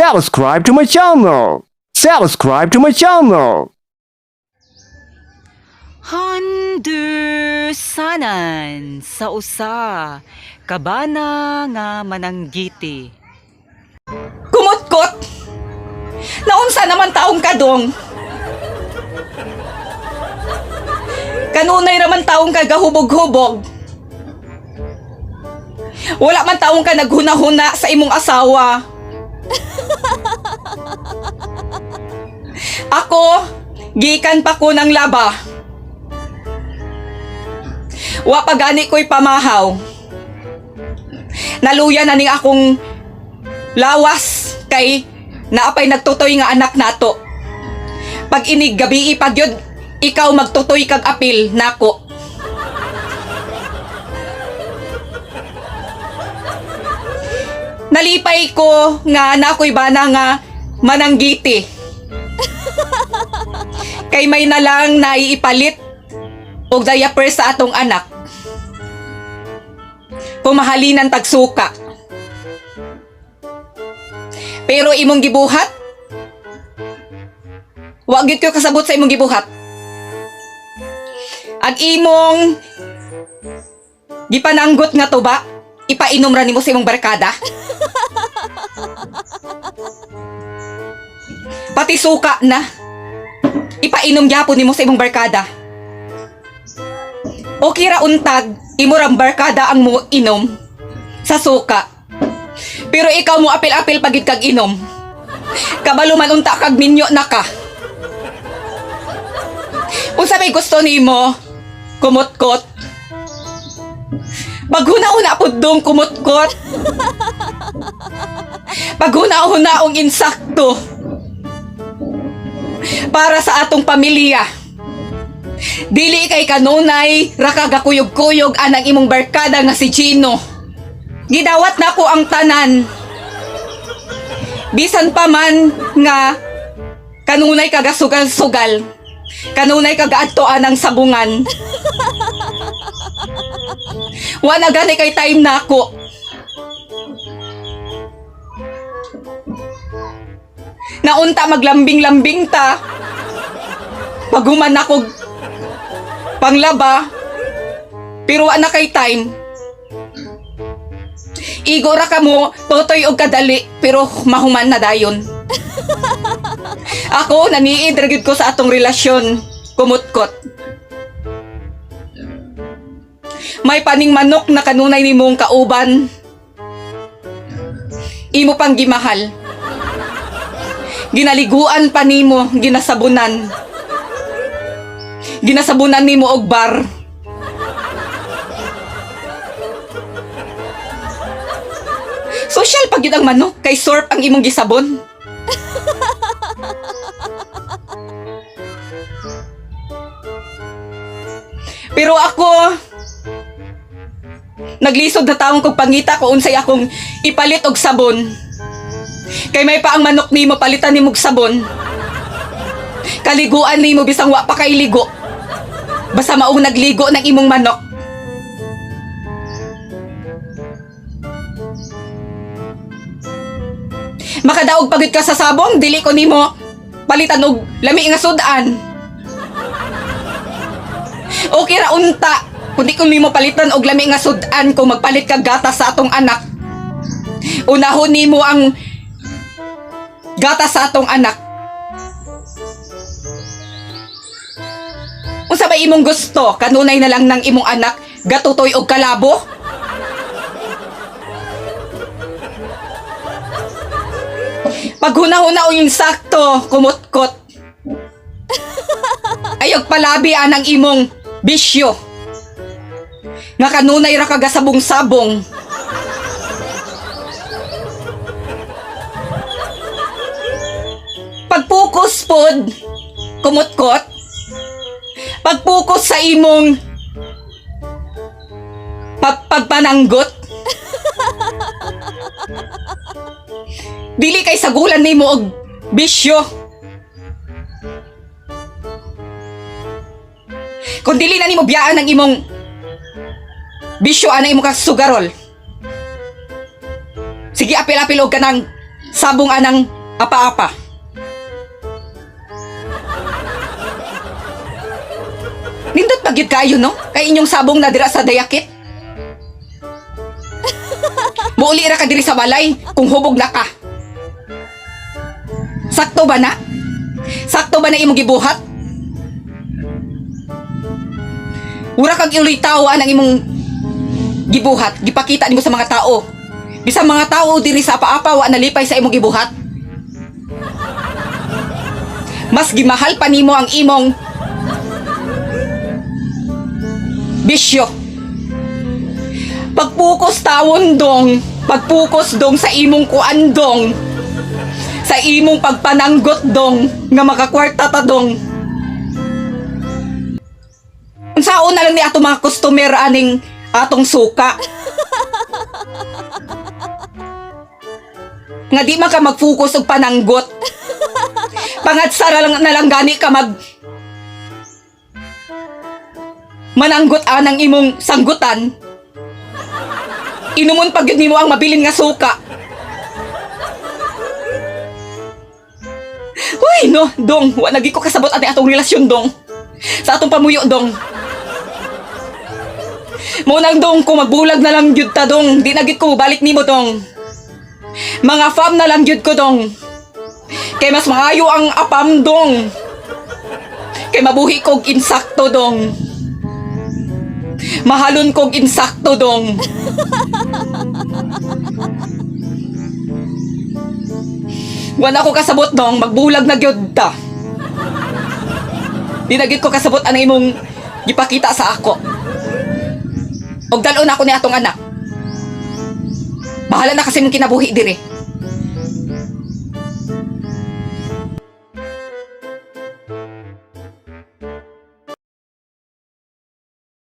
Subscribe to my channel. Subscribe to my channel. Handusanan sa usa kabana nga mananggiti. Kumutkot! Naunsa naman taong kadong? Kanunay raman taong kagahubog-hubog. Wala man taong ka naghuna-huna sa imong asawa. Ako, gikan pa ko ng laba. Wa pa gani ko'y pamahaw. Naluya na ning akong lawas kay naapay nagtutoy nga anak nato. Pag inig gabi pagyod, ikaw magtutoy kag apil nako. Nalipay ko nga nakoy bana nga mananggiti. Kay may nalang naiipalit og diaper sa atong anak. Pumahalinan tagsuka. Pero imong gibuhat? Wa gyud ko kasabot sa imong gibuhat. Ang imong gipananggot nga tuba, ipainom ra nimo sa imong barkada. Pati suka na. Ipainom gyapon nimo sa imong barkada. Okay ra untag, imo rang barkada ang mo inom sa suka. Pero ikaw mo apil-apil pagid kag inom. Kabalo man unta kag minyo na ka. Unsa may gusto nimo? Kumutkot. Paghuna-una pud dong kumutkot. Paghuna-una ang insakto. Para sa atong pamilya. Dili kay kanunay ra kagakuyog-kuyog anang imong barkada nga si Gino. Gidawat na ko ang tanan. Bisan pa man nga kanunay kagasugal-sugal. Kanunay kagaadtoan ang sabungan. Wala gani kay time na ako. Naunta maglambing-lambing ta. Paghuman ako panglaba. Pero wa na kay time. Igo ra ka mo, totoy og kadali, pero mahuman na dayon. Ako, naniid ra gyud ko sa atong relasyon, kumutkot. May paning manok na kanunay nimong kauban. Imo pang gimahal. Ginaliguan pa nimo, ginasabunan. Ginasabunan nimo og bar. Social pag yun ang manok, kay sorp ang imong gisabon. Pero ako, naglisod na taong kog pangita ko unsay akong ipalit og sabon. Kay may pa ang manok nimo palitan nimo og sabon. Kaliguan nimo bisang wa pa kay ligo. Basta maong nagligo ng imong manok. Makadaog pagid ka sa sabong, dili ko nimo palitan og lami nga sudan. Okay ra unta, kundi ko nimo palitan og lami nga sudan kung magpalit ka gatas sa atong anak. Unahon nimo ang gatas sa atong anak. Unsa ba imong gusto? Kanunay na lang ng imong anak gatutoy og kalabo? Paghuna-huna o yung sakto, kumutkot. Ayog palabi anang imong bisyo. Nga kanunay ra kagasabong-sabong. Pagpukus pod, kumutkot. Pagpukus sa imong pagpananggot. Dili kay sagulan nimo og bisyo. Kung dili na nimo biyaan ang imong bisyo ana imong kasugarol. Sige apil-apil og kanang Sabong anang apa-apa. Nindot pa gyud kayo, no? Kay inyong sabong na dira sa dayakit. Muuli ra ka diri sa balay kung hubog na ka. Sakto ba na? Sakto ba na imong gibuhat? Ura kag ulitaw ang imong gibuhat, gipakita nimo sa mga tao. Bisan mga tao diri sa apa-apa wa nalipay sa imong gibuhat. Mas gimahal pa nimo ang imong bisyo. Pagpukos tawon dong, pagpukos dong sa imong kuan dong. Sa imong pagpananggot dong nga makakwarta ta dong. Unsaon na lang ni ato mga customer aning atong suka. Nga di man ka mag-focus og pananggot. Pangatsara lang na lang gani ka mag mananggot anang imong sanggutan. Inumon pag yun nimo ang mabilin nga suka. Uy, no, dong, wa lagi ko kasabot ate atong relasyon dong. Sa atong pamuyo dong. Mo nang dong ko magbulag na lang gyud ta dong, di na gyud ko balik nimo dong. Mga fam na lang gyud ko dong. Kay mas maayo ang apam dong. Kay mabuhi kog insakto dong. Mahalon kog insakto dong. Wala ko kasabot dong, magbulag na gyud ta. Di na gyud ko kasabot ang imong gipakita sa ako. Og dal-on ako ni atong anak. Bahala na kasi mong kinabuhi dire.